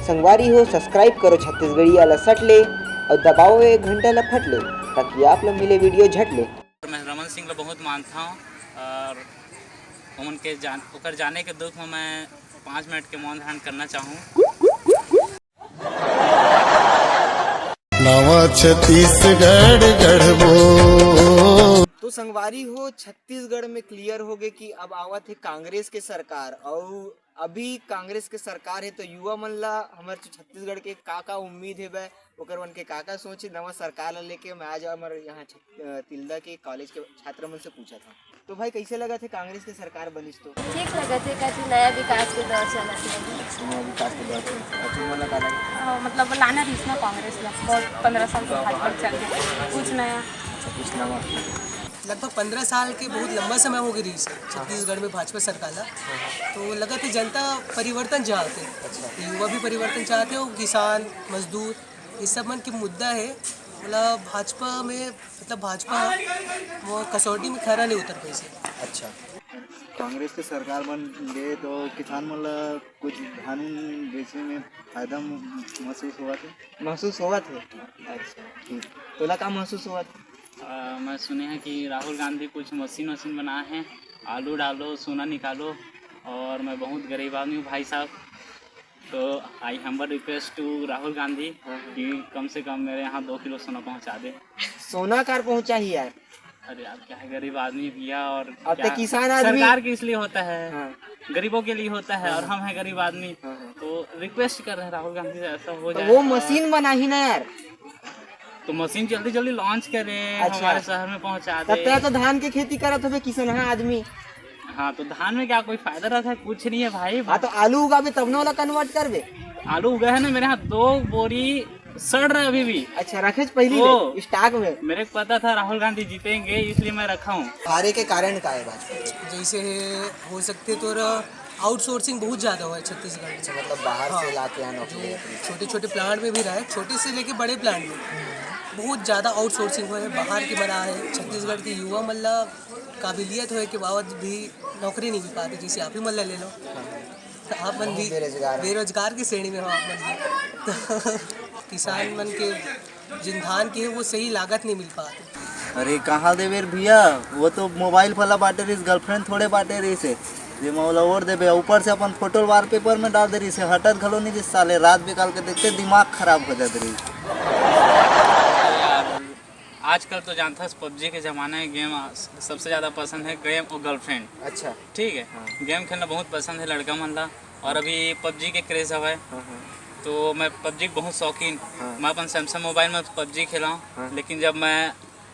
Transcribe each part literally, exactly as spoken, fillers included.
संगवारी हो, subscribe करो छत्तीसगढ़िया ला सट ले और दबाओ ये घंटा ला फट ले, ताकि आप ला मिले video झट ले। मैं रमन सिंह ला बहुत मानता हूँ और उनके जान ओकर जाने के दुख में मैं पाँच मिनट के मौन धारण करना चाहूँ। नवा छत्तीसगढ़ गढ़बो। तो संगवारी हो, छत्तीसगढ़ में clear हो गए कि अब आवत है कांग्रेस के सरकार। और अभी कांग्रेस के सरकार है, तो युवा मन ला हमर छत्तीसगढ़ के का का उम्मीद है बे, ओकर मन के का का सोच है नवा सरकार ला लेके। मैं आज हमर यहाँ छत- अ, तिल्दा के कॉलेज के छात्र मन से पूछा था। तो भाई, कैसे लगा थे कांग्रेस के सरकार बनिस तो? ठीक लगत हे, काफी नया विकास के दौर चलत हे। नवा विकास के दौर चलत हे। तुम मन ला का लगा? अ, मतलब लाना रहिस ना कांग्रेस ला, बहुत पंद्रह साल से भाजपा चल रहे, कुछ नया। अच्छा, कुछ नवा। लगभग पंद्रह साल के बहुत लंबा समय हो गया रहिस छत्तीसगढ़ में भाजपा सरकार ला। तो लगत हे जनता परिवर्तन चाहत हे, युवा भी परिवर्तन चाहत हे और किसान मजदूर ये सब मन के मुद्दा हे। मतलब भाजपा में, मतलब भाजपा वो कसौटी में खरा नहीं उतर पाइस। अच्छा, कांग्रेस के सरकार बन गए तो किसान मन ला कुछ धान उन बेचे में फायदा महसूस होवत हे? महसूस होवत हे। अच्छा, ठीक। तोला का महसूस होवत हे? अ, मैं सुने हैं कि राहुल गांधी कुछ मशीन वशीन बनाए हैं, आलू डालो सोना निकालो, और मैं बहुत गरीब आदमी हूँ भाई साहब, तो I humble request to Rahul Gandhi कि कम से कम मेरे यहाँ दो किलो सोना पहुँचा दे। सोना कार पहुँचा ही यार। अरे आप क्या है, गरीब आदमी भैया, और अब क्या तो किसान आदमी। सरकार किस लिए होता है? हाँ। गरीबों के लिए होता है, और हम हैं गरीब आदमी। हाँ, हाँ। तो रिक्वेस्ट कर रहे हैं राहुल गांधी से, ऐसा हो तो जाए। वो मशीन बनाही ना यार। तो मशीन जल्दी जल्दी लॉन्च करे, अच्छा। हमारे शहर में पहुंचा तब दे। तय तो धान के खेती करत होबे किसनहा आदमी। हाँ, तो धान में क्या कोई फायदा रहता है? कुछ नहीं है भाई। हाँ, तो आलू उगाबे तब ना ओला कन्वर्ट करबे। आलू उगा है ना मेरे यहाँ, दो बोरी सड़ रहा है अभी भी। अच्छा, रखे पहली ओ। में, स्टॉक में। मेरे को पता था राहुल गांधी जीतेंगे, इसलिए मैं रखा हूँ। हारे के कारण का है भाजपा? जैसे हो सकते तो आउटसोर्सिंग बहुत ज़्यादा हुआ है छत्तीसगढ़ में। मतलब बाहर हाँ। से लाके यहाँ जो नौकरी। छोटे छोटे प्लांट में भी रहा है, छोटे से लेके बड़े प्लांट में बहुत ज़्यादा आउटसोर्सिंग हुआ है, बाहर की बना है। छत्तीसगढ़ के युवा मन ला काबिलियत हुए के बावजूद भी नौकरी नहीं मिल पाती, जैसे आप ही मन ला ले लो, तो आप मन भी बेरोजगार हैं। बेरोजगार की श्रेणी में हो आप मन भी। तो किसान मन के जिन धान के है वो सही लागत नहीं मिल पाती। अरे कहाँ देवे रे भैया, वो तो मोबाइल वाला बाटे रहिस, गर्लफ्रेंड थोड़े बाटे रहिस हे, जे मोला ओढ़ देबे। ऊपर से अपन फोटो वॉलपेपर में डाल दे रहिस हे, हटत घलो नहीं दिस साले। रात बिकाल के देखते दिमाग खराब हो जात रहिस। आजकल तो जानथस पबजी के जमाना है, गेम सबसे ज़्यादा पसंद है, गेम और गर्लफ्रेंड। अच्छा। ठीक है, गेम खेलना बहुत पसंद है लड़का मन ला, और अभी पबजी के क्रेज हवय। हाँ, हाँ। तो मैं पबजी के बहुत शौकीन। हाँ। मैं अपन सैमसंग मोबाइल में पबजी खेला हूँ, हाँ। लेकिन जब मैं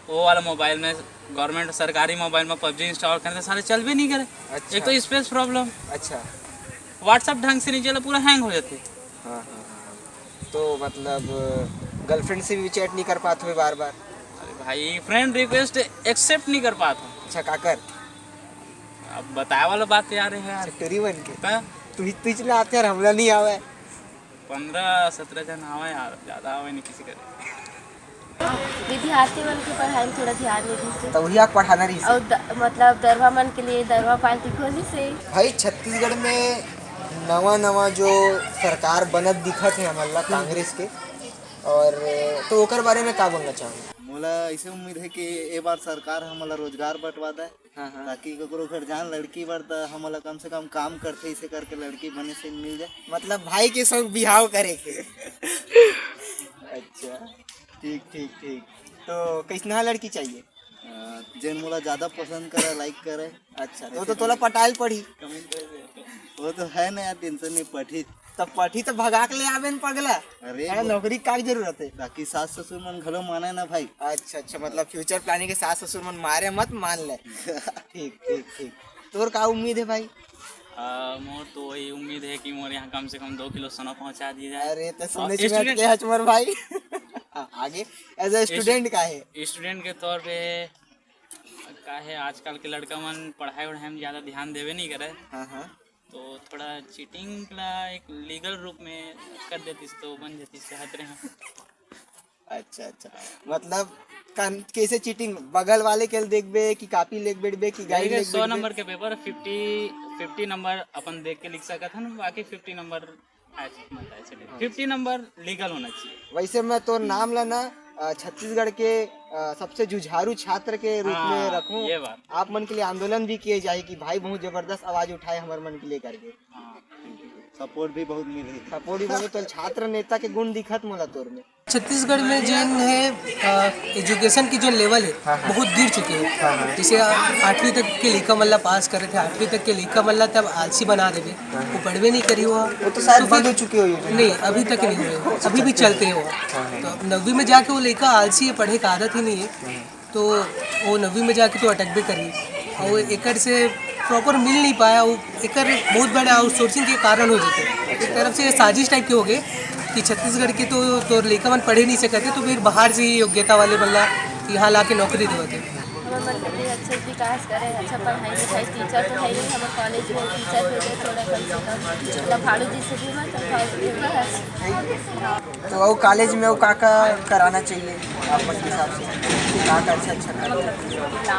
वो वाला मोबाइल में, गवर्नमेंट सरकारी मोबाइल में पबजी इंस्टॉल करें तो सारे चलबे नहीं करे। अच्छा। एक तो स्पेस प्रॉब्लम, अच्छा। व्हाट्सअप ढंग से नहीं चला, पूरा हैंग हो जाते। हाँ, हाँ, हाँ। तो मतलब गर्लफ्रेंड से भी चैट नहीं कर पाते हुए बार बार? अरे भाई, फ्रेंड रिक्वेस्ट एक्सेप्ट नहीं कर पाता। अच्छा, काकर? अब बताए वाला बात यार है यार। टूरी बन के? का तू ही तुझ ला आते यार, हमला नहीं आवे। पंद्रह सत्रह जन आवे यार, ज़्यादा आवे नहीं किसी करे। विद्यार्थी मन के पढ़ाई में थोड़ा ध्यान नहीं दीस। तो वही आग पढ़ाना रही। और द, मतलब दरवा मन के लिए दरवा पार्टी खोली से। भाई, छत्तीसगढ़ में नवा नवा जो सरकार बनत दिखत है हमन ला कांग्रेस के, और तो ओकर बारे में का बोलना चाहूँ? मोला ऐसे उम्मीद है कि ए बार सरकार हमला रोजगार बंटवा दे, हाँ, हाँ। ताकि ककरो घर जान लड़की बर, त हमला कम से कम काम करथे, इसे करके लड़की बने से मिल जाए। मतलब भाई के संग बिहाव करे के। अच्छा, ठीक, ठीक, ठीक। तो कैसनहा लड़की चाहिए? अ, जेन मोला ज्यादा पसंद करे, लाइक करे। अच्छा, तो, तो तोला पटाइल पड़ी। वो तो है ना यार, टेंशन नहीं, पठी। तब पठी तो भगा के ले आवे न पगला। अरे अरे, वो- नौकरी का जरूरत है? ताकि सास ससुर मन घलो माने ना भाई। अच्छा, अच्छा, मतलब फ्यूचर प्लानिंग के सास ससुर मन मारे मत, मान ले। ठीक, ठीक, ठीक। तोर का उम्मीद है भाई? आ, मोर तो वही उम्मीद है कि मोर यहाँ कम से कम दो किलो सोना पहुँचा दिया जाए। अरे, तो और सुनने से student- बैठ के हच मोर भाई। हाँ, आगे एज अ स्टूडेंट का है? स्टूडेंट के तौर पे का है, आजकल के लड़का मन पढ़ाई वढ़ाई में ज़्यादा ध्यान देवे नहीं करे, हाँ, हाँ। तो थोड़ा चीटिंग ला एक लीगल रूप में कर देतिस तो बन जातिस, कहत रहे हैं। अच्छा, अच्छा, मतलब कन-, कैसे चीटिंग? बगल वाले के देखबे कि कॉपी लेके बैठबे कि गाइड देखिए, लेके सौ बैठबे? नंबर के पेपर, फिफ्टी फिफ्टी नंबर अपन देख के लिख सकत हन, बाकी fifty number fifty number legal होना चाहिए। वैसे मैं तोर नाम ला ना, अ, छत्तीसगढ़ के, अ, सबसे जुझारू छात्र के रूप में हाँ, रखूं। ये बात। आप मन के लिए आंदोलन भी किए जाए कि भाई बहुत जबरदस्त आवाज उठाए हमर मन के लिए करके। हाँ। सपोर्ट भी बहुत मिली। सपोर्ट भी बहुत, तो छात्र नेता के गुण दिखत मोला तोर में। छत्तीसगढ़ में जेन है, अ, एजुकेशन की जो लेवल है, हाँ, हाँ। बहुत गिर चुके हैं। हाँ, हाँ। जैसे आठवीं तक के लइका मन ला पास करे थे, आठवीं तक के लइका मन ला तब आलसी बना देवे, हाँ। वो पढ़बे नहीं करी हुआ। वो तो शायद तो फिर बंद हो चुके हो योजना। नहीं, अभी तक नहीं हुए, अभी भी चलते हैं वो। हाँ, हाँ। तो अब नवीं में जाके वो लइका आलसी है, पढ़े का आदत ही नहीं है, हाँ। तो वो नवीं में जाके तो अटकबे करी। और एकर से प्रॉपर मिल नहीं पाया, वो एकर बहुत बड़ा आउटसोर्सिंग के कारण हो जाते। एक तरफ से ये साजिश टाइप के हो गए कि छत्तीसगढ़ के तो, तो लइका मन पढ़े नहीं सकते, तो फिर बाहर से ही योग्यता वाले बंदा यहाँ ला के नौकरी देवत है। हमर मन के लिए अच्छा विकास करे, अच्छा पढ़ाई लिखाई, टीचर तो है ही, हमर कॉलेज में टीचर भेजे थोड़ा कम से कम, मतलब भाड़ू जी से भी मत, तो बस। तो वो कॉलेज में वो का का कराना चाहिए आप मन के हिसाब से, कि का का अच्छा अच्छा करना चाहिए? लॉ,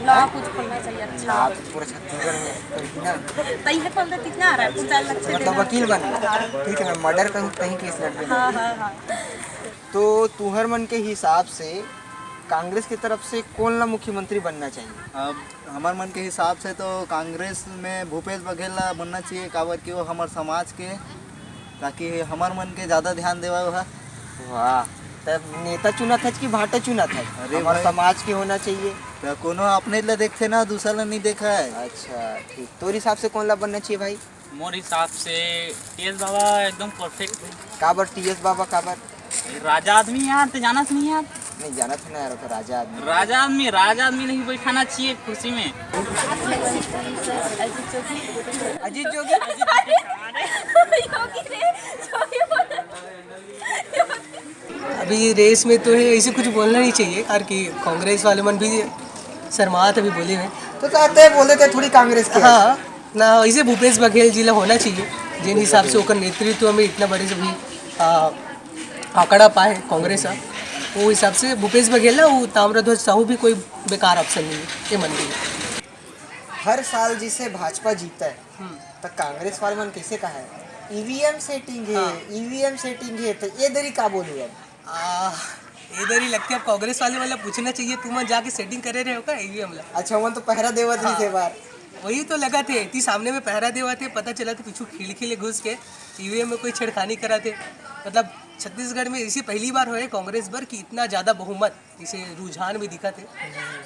लॉ कुछ खोलना चाहिए अच्छा। लॉ तो पूरा छत्तीसगढ़ में करी ना। तहीं खोल दे, कितना आ रहा है, कुछ ज्यादा अच्छे मतलब देना। वकील बन, ठीक है, मैं मर्डर करूँ, कहीं केस लड़ दे। हाँ, हाँ, हाँ। तो तुहर मन के हिसाब से कांग्रेस की तरफ से कौन ला मुख्यमंत्री बनना चाहिए? अब हमर मन के हिसाब से तो कांग्रेस में भूपेश बघेल ला बनना चाहिए, काबर कि वो हमर समाज के, ताकि हमर मन के ज्यादा ध्यान देवे वह। वाह, तब नेता चुनत हच कि भाटा चुनत हच? अरे हमर भाई। समाज के होना चाहिए। तो कोनो अपने ला देखथे ना, दूसरा ला नहीं देखा है। अच्छा, ठीक। तोर हिसाब से कौन ला बनना चाहिए भाई? मोर हिसाब से टीएस बाबा एकदम परफेक्ट है। काबर टीएस बाबा, काबर? राजा आदमी यार, ते जानत नहीं यार। नहीं जानत है ना यार, वो तो राजा आदमी। राजा आदमी, राजा आदमी नहीं बैठाना चाहिए कुर्सी में। अजीत जोगी। अजीत जोगी? योगी रे, योगी बोला। अभी रेस में तो है, ऐसे कुछ बोलना नहीं चाहिए, काबर कि कांग्रेस वाले मन भी शर्मात अभी बोले हुए। तो चाहते हैं, बोले थे थोड़ी कांग्रेस के। हाँ, ना, ऐसे भूपेश बघेल जी ला होना चाहिए, जिन हिसाब से ओकर नेतृत्व में इतना बड़े से भी, आ, आंकड़ा पाए कांग्रेस ह, वो हिसाब से भूपेश बघेल ना, वो ताम्रध्वज साहू भी कोई बेकार ऑप्शन नहीं है, ये मन के। हर साल जिसे भाजपा जीता है, हम्म। तो कांग्रेस वाले मन कैसे कहा है, ईवीएम सेटिंग है, हाँ। ईवीएम सेटिंग है, तो ये दरी का बोलू अब? आ, ये दरी लगते अब कांग्रेस वाले वाला पूछना चाहिए, तुम जाके सेटिंग करे रहे हो का ईवीएम ला? अच्छा, वो तो पहरा देवत रही थे हाँ। बार। वही तो लगा थे, इतनी सामने में पहरा देवा थे, पता चला तो पीछू खिड़की ले घुस के ईवीएम में कोई छेड़खानी करा थे। मतलब छत्तीसगढ़ में इसी पहली बार होए कांग्रेस बर कि इतना ज्यादा बहुमत, इसे रुझान भी दिखा थे,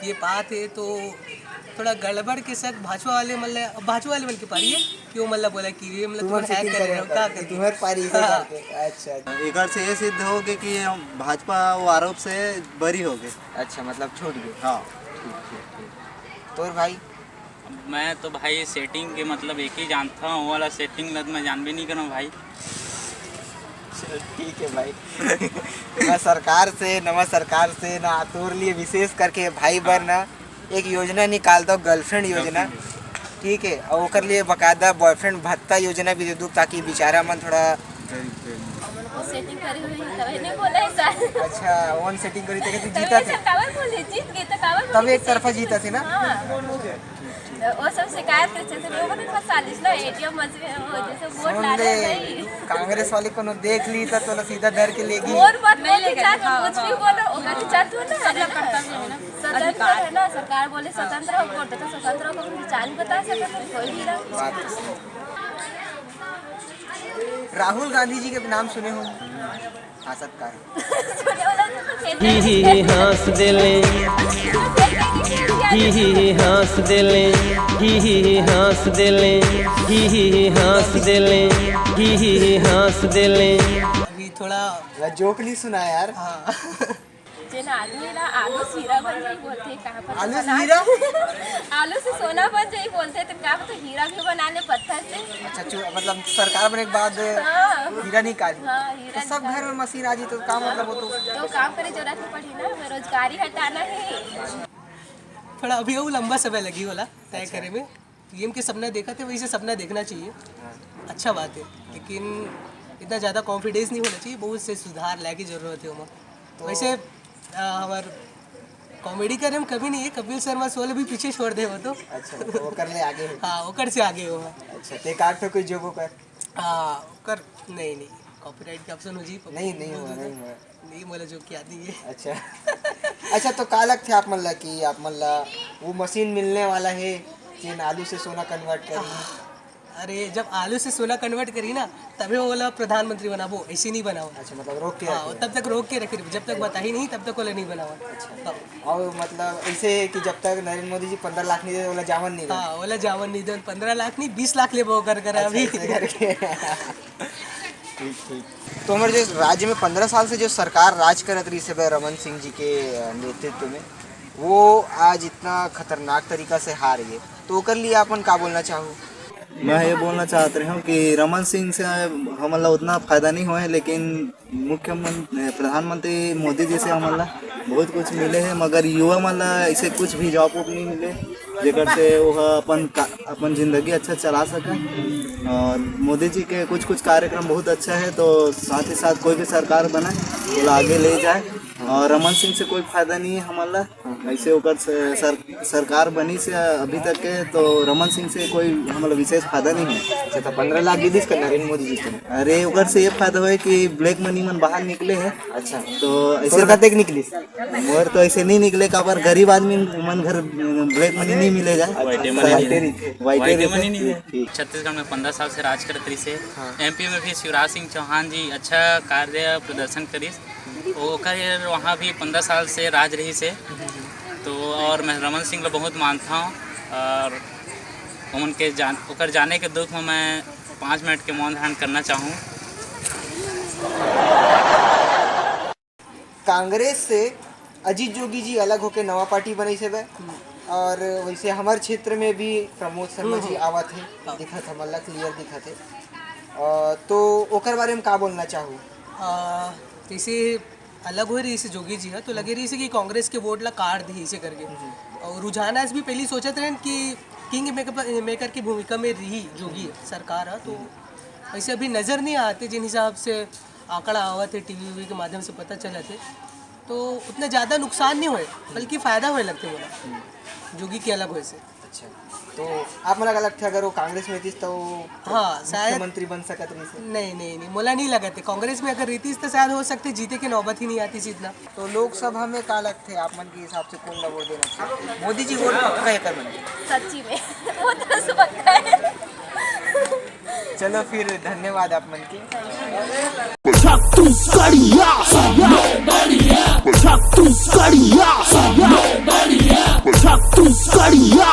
ये बात है तो थोड़ा गड़बड़ के शक भाजपा वाले मन ला, अब भाजपा वाले मन के पारी है कि वो मन ला बोला कि ईवीएम ला तुमन तुमन हैक सेटिंग कर रहे हो, का करके। तुम्हारे पारी है हाँ। करके। अच्छा। एकर से ये सिद्ध हो गए कि हम भाजपा वो आरोप से बरी हो गए। अच्छा, मतलब छूट गए। हाँ। ठीक, ठीक, ठीक। तोर भाई? मैं तो भाई सेटिंग के मतलब एक ही जानता हूँ, वो वाला सेटिंग ला तो मैं जानबे नहीं करूँ भाई। चल, ठीक है भाई। मैं सरकार से, नवा सरकार से ना तोर लिए विशेष करके भाई बर ना एक योजना निकाल दो, गर्लफ्रेंड योजना। गर्लफ्रेंड योजना। ठीक है, और ओकर लिए बकायदा बॉयफ्रेंड भत्ता योजना भी दे दो, ताकि बेचारा मन थोड़ा गरीब, गरीब। हमन को सेटिंग करी हुई, तभी नहीं बोला है सर। अच्छा, ओन सेटिंग करी थे कि तू तभी जीता ऐसा थे? काबर बोले, जीत गए तो काबर तब बोले एक तरफा सेटिंग जीता थे ना? हाँ। तो वो सब शिकायत करते थे, लोगों ने फंसा लीस ना, एटीएम मशीन में वो जैसे वोट सुन डाले ले, भाई। कांग्रेस वाले कोनो देख ली तो तोला सीधा धर के लेगी। वोट मत, नहीं वोट लेगा, विचार हाँ, कुछ भी हाँ। बोलो, ओकर विचार तो ना है ना। कर्तव्य है ना। स्वतंत्र अधिकार। है ना, सरकार बोले स्वतंत्र हो, वोट देता स्वतंत्र हो, अपन विचार नहीं बता सकते, कोई भी ना। बात तो सही। राहुल गांधी जी के नाम सुने हो? हाँ, सत्कार। सुने वाला तो खेल ही ही ही हंस देले, ही ही ही हंस देले, ही ही ही हंस देले, ही ही ही हंस देले, ही ही ही हंस देले। अभी थोड़ा जोक नहीं सुना यार। हाँ। जेन आदमी ला आलू से हीरा बन जाई बोलथे, कहाँ पर आलू से बना हीरा? आलू से सोना बन जाई बोलथे, तो का तो हीरा भी बना ले पत्थर से। अच्छा, चु-, मतलब सरकार बने के बाद हाँ। हीरा निकाली। हाँ, हीरा तो सब निकाली। घर में मशीन आ जी तो का मतलब हो तो? तो काम करे जरूरत नहीं पड़ी ना, बेरोजगारी हटाना है। थोड़ा अभी वो लंबा समय लगी होला तय अच्छा। करे में। पीएम के सपना देखा थे, वैसे सपना देखना चाहिए, हाँ। अच्छा बात है, लेकिन इतना ज़्यादा कॉन्फिडेंस नहीं होना चाहिए, बहुत से सुधार लाए की जरूरत है ओमा। तो वैसे, आ, हमार कॉमेडी करे में कमी नहीं है, कपिल शर्मा शो ले भी पीछे छोड़ दे वो तो। अच्छा, तो ओकर ले आगे हो। हाँ, ओकर से आगे हो। अच्छा, ते का तो कोई जोक ओकर? हाँ, सर, नहीं, नहीं, कॉपीराइट के ऑप्शन हो जी। नहीं, नहीं हुआ, नहीं हुआ। नहीं, मोला जो क्या दी है। अच्छा। अच्छा, तो का लगथे आप मन ला कि आप मन ला वो मशीन मिलने वाला है, जेन आलू से सोना कन्वर्ट करी? अरे, जब आलू से सोना कन्वर्ट करी ना, तबे ओला प्रधानमंत्री बनाबो, ऐसे नहीं बनाओ। अच्छा, मतलब रोक के हाँ, रखे। तब तक रोक के रखे, जब तक बताही नहीं, तब तक ओला नहीं बनाओ। अच्छा। हाँ। और मतलब ऐसे है कि जब तक नरेंद्र मोदी जी पंद्रह लाख नहीं दे, ओला जावन नहीं दे। हाँ, ओला जावन नहीं दे, पंद्रह लाख नहीं, बीस लाख लेबो कर, कर अच्छा, अभी। ऐसे करके। ठीक, ठीक। तो हमारे जो राज्य में पंद्रह साल से जो सरकार राज करत रही है रमन सिंह जी के, अ, नेतृत्व में, वो आज इतना खतरनाक तरीका से हार गए, तो ओकर लिए आपन का बोलना चाहू? मैं ये बोलना चाहत रहे हूँ कि रमन सिंह से हमन ला उतना फायदा नहीं हुआ है, लेकिन मुख्यमंत्री, प्रधानमंत्री मोदी जी से हमन ला बहुत कुछ मिले है, मगर युवा मन ला ऐसे कुछ भी जॉब वॉब नहीं मिले, जेकर से वो अपन का, अपन जिंदगी अच्छा चला सके। और मोदी जी के कुछ कुछ कार्यक्रम बहुत अच्छा है, तो साथ ही साथ कोई भी सरकार बने, ओला आगे ले जाए। और रमन सिंह से कोई फायदा नहीं है हमन ला। ऐसे ओकर से, सर, सरकार बनी से अभी तक के तो रमन सिंह से कोई हमला विशेष फायदा नहीं है। अच्छा, तो पंद्रह लाख दे दिस का नरेंद्र मोदी जी के? अरे, ओकर से ये फायदा हुआ है कि ब्लैक मनी मन बाहर निकले है। अच्छा। तो ऐसे तोर कतेक निकलिस? मोर तो ऐसे नहीं निकले, काबर गरीब आदमी मन घर ब्लैक मनी नहीं मिले जाए। अच्छा, वाइटे मनी नहीं है। वाइटे वाइटे रहिथे। मनी नहीं है। ठीक। छत्तीसगढ़ में पंद्रह साल से राज करत रहिस हे। हाँ। एमपी में भी शिवराज सिंह चौहान जी अच्छा कार्य प्रदर्शन करिस। ओकर वहाँ भी पंद्रह साल से राज रहिस हे। तो और मैं रमन सिंह ला बहुत मानता हूँ और उनके जान ओकर जाने के दुख में मैं पाँच मिनट के मौन धारण करना चाहूँ। कांग्रेस से अजीत जोगी जी अलग होके नवा पार्टी बनइस हवय। और वैसे हमर क्षेत्र में भी प्रमोद शर्मा जी हम्म। आवत हे, हाँ। दिखत हमन ला क्लियर दिखत हे। अ, तो ओकर बारे में का बोलना चाहू? अ, जैसे अलग होए रहिस जोगी जी ह, तो लगे रहिस कि कांग्रेस के वोट ला काट दिही, ऐसे करके। हम्म। और रुझान आज भी पहली सोचत रहन कि किंग मेकर, मेकर की भूमिका में रही जोगी सरकार ह, तो हम्म। वैसे अभी नज़र नहीं आते जिन हिसाब से आंकड़ा आवत हे, टीवी वीवी के माध्यम से पता चलत हे, तो उतना ज़्यादा नुकसान नहीं होए, बल्कि फ़ायदा होए लगथे मोला, जोगी के अलग होए से। अच्छा, तो आप मन ला का लगथे अगर वो कांग्रेस में रहितिस तो हाँ, शायद मुख्यमंत्री बन सकत रहिस हे? नहीं, नहीं, नहीं, मोला नहीं लगत हे। कांग्रेस में अगर रहितिस तो शायद हो सकथे जीते के नौबत ही नहीं आतिस इतना। तो लोकसभा में का लगथे आप मन के हिसाब से कौन ला वोट देना चाहिए? मोदी जी वोट पक्का है कर मन। सच्ची में। वो तो पक्का है। चलो फिर धन्यवाद आप मन के। छत्तीसगढ़िया, छत्तीसगढ़िया, छत्तीसगढ़िया।